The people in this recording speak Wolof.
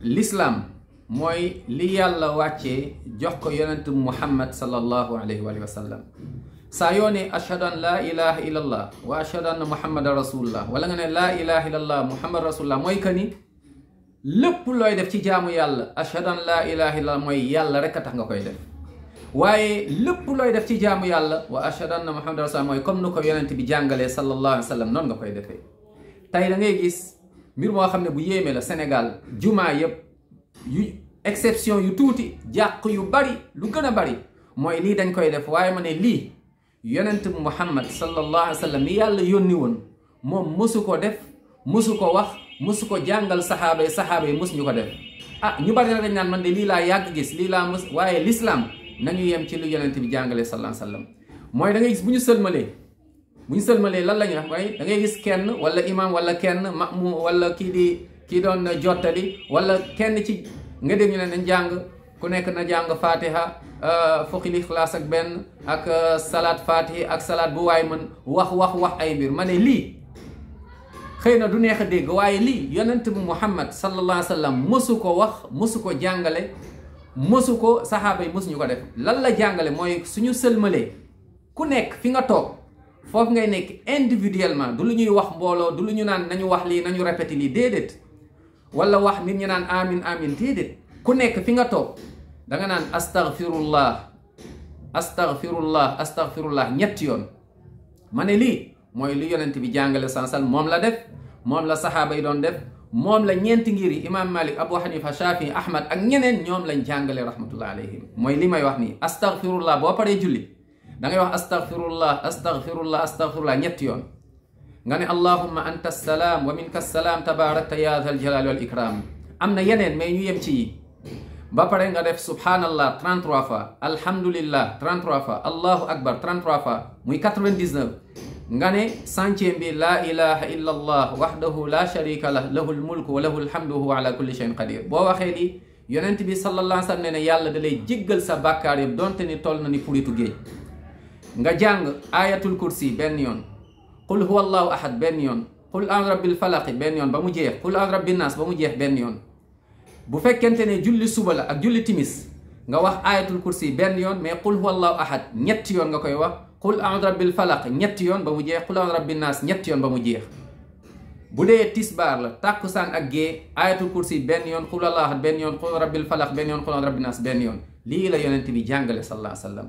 l'islam mooy li yàlla wàccee jox ko yonent muhammad sallallahu alayhi wa sallam saa yoo ne ashhadu an laa ilaha illallah wa ashhadu anna muhammadan rasulullah wala nga ne laa ilaha illallah muhammad rasulullah mooy que ni lépp looy def ci jaamu yàlla ashhadu an laa ilaha illallah mooy yàlla rek a tax nga koy def waaye lépp looy def ci jaamu yàlla wa ashhadu anna muhammadan rasulullah mooy comme nu ko yonent bi jàngalee sallallahu alayhi wa sallam noonu nga koy defee. tey da ngay gis mbir moo xam ne bu yéeme la Sénégal jumaa yëpp yu exception yu tuuti jàq yu bari lu gën a bari mooy lii dañ koy def waaye ma ne lii yonent muhammad sallallahu alayhi wa sallam mi yàlla yónni woon moom mësu ko def mësu ko wax mësu ko jàngal saxaaba yi mësu ñu ko def ñu bari na dañ naan man de lii laa yàgg gis lii laa mës waaye l'islam nañu yem ci lu yonent bi jàngalee sallallahu alayhi wa sallam mooy da ngay gis bu ñu sëlmalee lan la ñuy wax mooy da ngay gis kenn wala imam wala kenn ma'mum wala kii doon jottali wala kenn ci nga dégg ñu ne nañ jàng ku nekk na jàng fatiha fukki ixlaas ak benn ak salaat fatihi ak salaat bu waay mën wax ay mbir ma ne lii xëy na du neex a dégg waaye lii yonent bu muhammad sallallahu alayhi wa sallam mësu ko wax mësu ko jàngale mësu ko saxaaba yi mësuñu ko def lan la jàngale mooy suñu sëlmalee ku nekk fi nga toog foofu ngay nekk individuellement du lu ñuy wax mbooloo du lu ñu naan nañu wax lii nañu répété lii déedéet wala wax nit ñi naan amin amin déedéet ku nekk fi nga toog da nga naan astaghfirullah ñetti yoon ma ne lii mooy lu yonent bi jàngale sansal moom la def moom la saxaaba yi doon def moom la ñeenti ngir yi imam malik abu hanifa shafi ahmad ak ñeneen ñoom lañ jàngale rahmatullah alayhim mooy li may wax nii astaghfirullah boo paree julli da ngay wax astaghfirullah ñetti yoon nga ne allahumma anta assalaam wa minka assalaam tabarakta ya dhal jalali wal ikram am na yeneen mais ñu yem ci yi ba pare nga def subhanallah 33 fois alhamdulillah 33 fois allahu akbar 33 fois muy 99 nga ne centième bi la ilaha illa allah wahdahu la sharika lah lahul mulku wa lahul hamdu huwa ala kulli shay'in qadir boo waxee li yonent bi sallallahu alayhi wa sallam ne ne yàlla da lay jéggal sa bàkkaar yëpp donte ni toll na ni puritu géej nga jàng ayatul kursi benn yoon qul huwa allahu ahad benn yoon qul a'udhu rabbil falaq benn yoon ba mu jeex qul a'udhu rabbin nas ba mu jeex benn yoon bu fekkente ne julli suba la ak julli timis nga wax ayatul kursi benn yoon mais qul huwa allahu ahad ñetti yoon nga koy wax qul a'udhu rabbil falaq ñetti yoon ba mu jeex qul a'udhu rabbin nas ñetti yoon ba mu jeex bu dee tisbaar la tàkkusaan ak gee ayatul kursi benn yoon qul allahu ahad benn yoon qul rabbil falaq benn yoon qul a'udhu rabbin nas benn yoon lii la yonent bi jàngale sallallahu alayhi wa sallam